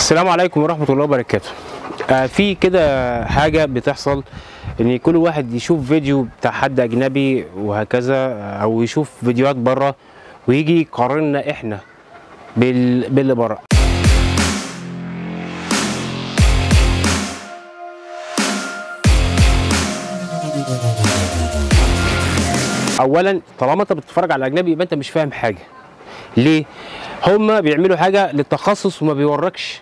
السلام عليكم ورحمة الله وبركاته. في كده حاجة بتحصل ان كل واحد يشوف فيديو بتاع حد اجنبي وهكذا، او يشوف فيديوهات بره ويجي يقارننا احنا باللي بره. اولا طالما انت بتتفرج على الاجنبي يبقى انت مش فاهم حاجة. ليه؟ هما بيعملوا حاجة للتخصص وما بيوركش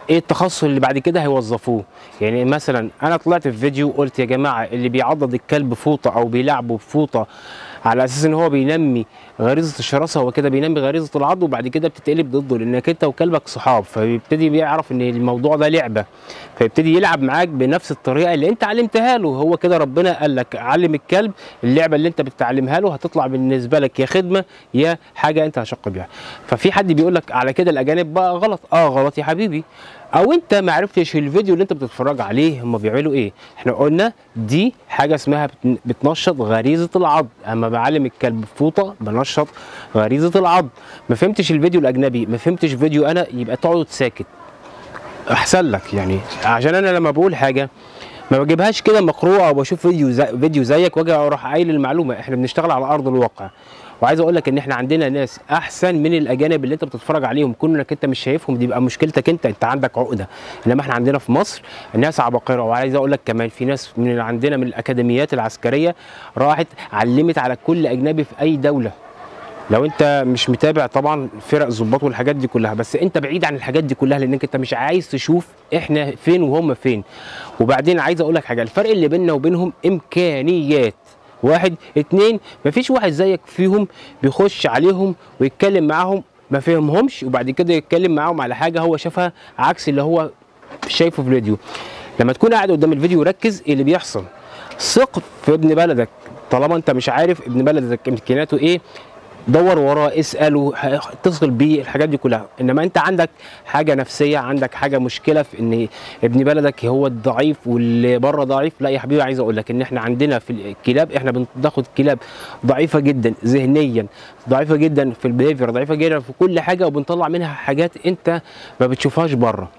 ايه التخصص اللي بعد كده هيوظفوه. يعني مثلا انا طلعت في فيديو قلت يا جماعة اللي بيعضد الكلب فوطه او بيلعبه بفوطه على اساس ان هو بينمي غريزة الشراسه، هو كده بينمي غريزة العض، وبعد كده بتتقلب ضده لانك انت وكلبك صحاب، فبيبتدي بيعرف ان الموضوع ده لعبه، فيبتدي يلعب معاك بنفس الطريقة اللي انت علمتها له. هو كده ربنا قال لك علم الكلب اللعبة اللي انت بتعلمها له هتطلع بالنسبة لك يا خدمة يا حاجة انت هشق بيها. ففي حد بيقول لك على كده الاجانب بقى غلط. غلط يا حبيبي، او انت ما عرفتش الفيديو اللي انت بتتفرج عليه هم بيعملوا ايه. احنا قلنا دي حاجة اسمها بتنشط غريزة العض. اما بعلم الكلب فوطه بنشط غريزة العض. ما فهمتش الفيديو الاجنبي، ما فهمتش فيديو انا، يبقى تقعد ساكت احسن لك. يعني عشان انا لما بقول حاجة ما بجيبهاش كده مقروءه او بشوف فيديو زيك واجي اروح قايل المعلومة. احنا بنشتغل على ارض الواقع. وعايز اقول لك ان احنا عندنا ناس احسن من الاجانب اللي انت بتتفرج عليهم، كون انك انت مش شايفهم دي بقى مشكلتك انت عندك عقده. انما احنا عندنا في مصر ناس عباقره. وعايز اقول لك كمان في ناس من عندنا من الاكاديميات العسكرية راحت علمت على كل اجنبي في اي دولة. لو انت مش متابع طبعا فرق الظباط والحاجات دي كلها، بس انت بعيد عن الحاجات دي كلها لانك انت مش عايز تشوف احنا فين وهم فين. وبعدين عايز اقول لك حاجة، الفرق اللي بيننا وبينهم امكانيات. واحد، اتنين، مفيش واحد زيك فيهم بيخش عليهم ويتكلم معاهم ما فهمهمش وبعد كده يتكلم معاهم على حاجة هو شافها عكس اللي هو شايفه في الفيديو. لما تكون قاعد قدام الفيديو ركز اللي بيحصل. ثق في ابن بلدك، طالما انت مش عارف ابن بلدك امكانياته ايه دور وراه، اساله، اتصل بيه، الحاجات دي كلها. انما انت عندك حاجة نفسية، عندك حاجة مشكلة في ان ابن بلدك هو الضعيف واللي بره ضعيف. لا يا حبيبي، عايز اقول لك ان احنا عندنا في الكلاب احنا بناخد كلاب ضعيفة جدا ذهنيا، ضعيفة جدا في ال behavior، ضعيفة جدا في كل حاجة، وبنطلع منها حاجات انت ما بتشوفهاش بره.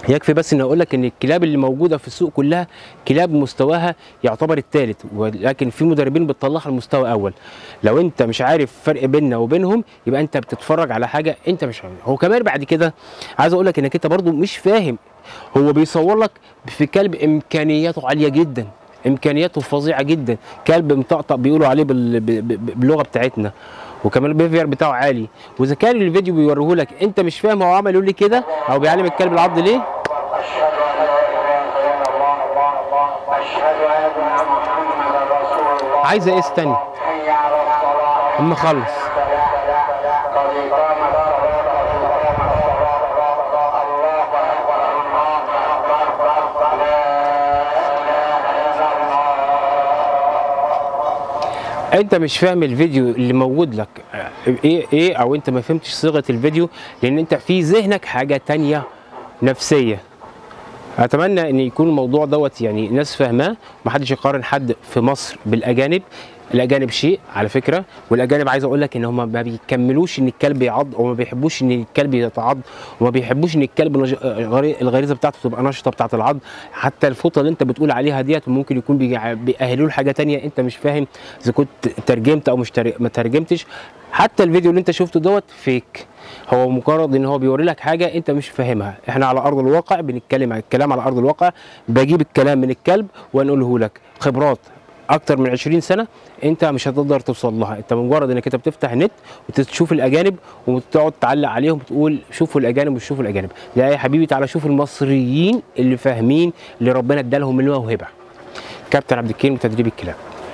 يكفي بس ان اقول لك ان الكلاب اللي موجودة في السوق كلها كلاب مستواها يعتبر الثالث، ولكن في مدربين بتطلعها لمستوى اول. لو انت مش عارف فرق بيننا وبينهم يبقى انت بتتفرج على حاجة انت مش عارفها. هو كمان بعد كده عايز اقول لك انك انت برضو مش فاهم. هو بيصور لك في كلب امكانياته عالية جدا، امكانياته فظيعة جدا، كلب مطقطق بيقولوا عليه باللغة بتاعتنا، وكمان ال behavior بتاعه عالي. واذا كان الفيديو بيوريه لك انت مش فاهم هو عمل ليه كده او بيعلم الكلب العض ليه. أشهد أن لا إله إلا الله، أشهد أن محمدا رسول الله. عايزه ايه؟ استنى حي على الصلاة، اما اخلص. قد قامت الصلاة، الله أكبر، الله أكبر، لا إله إلا الله. انت مش فاهم الفيديو اللي موجود لك ايه او انت ما فهمتش صيغة الفيديو لان انت في ذهنك حاجة تانية نفسية. اتمنى ان يكون الموضوع دوت يعني ناس فاهماه، محدش يقارن حد في مصر بالاجانب. الاجانب شيء على فكرة، والاجانب عايز اقول لك ان هم ما بيكملوش ان الكلب يعض، وما بيحبوش ان الكلب يتعض، وما بيحبوش ان الكلب الغريزة بتاعته تبقى نشطة بتاعه العض. حتى الفوطه اللي انت بتقول عليها ديت ممكن يكون بيأهلوه لحاجة ثانية انت مش فاهم اذا كنت ترجمت او مش ما ترجمتش. حتى الفيديو اللي انت شفته دوت فيك، هو مجرد ان هو بيوري لك حاجة انت مش فاهمها. احنا على ارض الواقع بنتكلم عن الكلام على ارض الواقع، بجيب الكلام من الكلب وانقله لك. خبرات اكتر من 20 سنة انت مش هتقدر توصل لها. انت مجرد انك انت بتفتح نت وتشوف الاجانب وتقعد تعلق عليهم وتقول شوفوا الاجانب وشوفوا الاجانب. لا يا حبيبي، تعالى شوف المصريين اللي فاهمين، اللي ربنا ادالهم الموهبة. كابتن عبد الكريم تدريب الكلاب.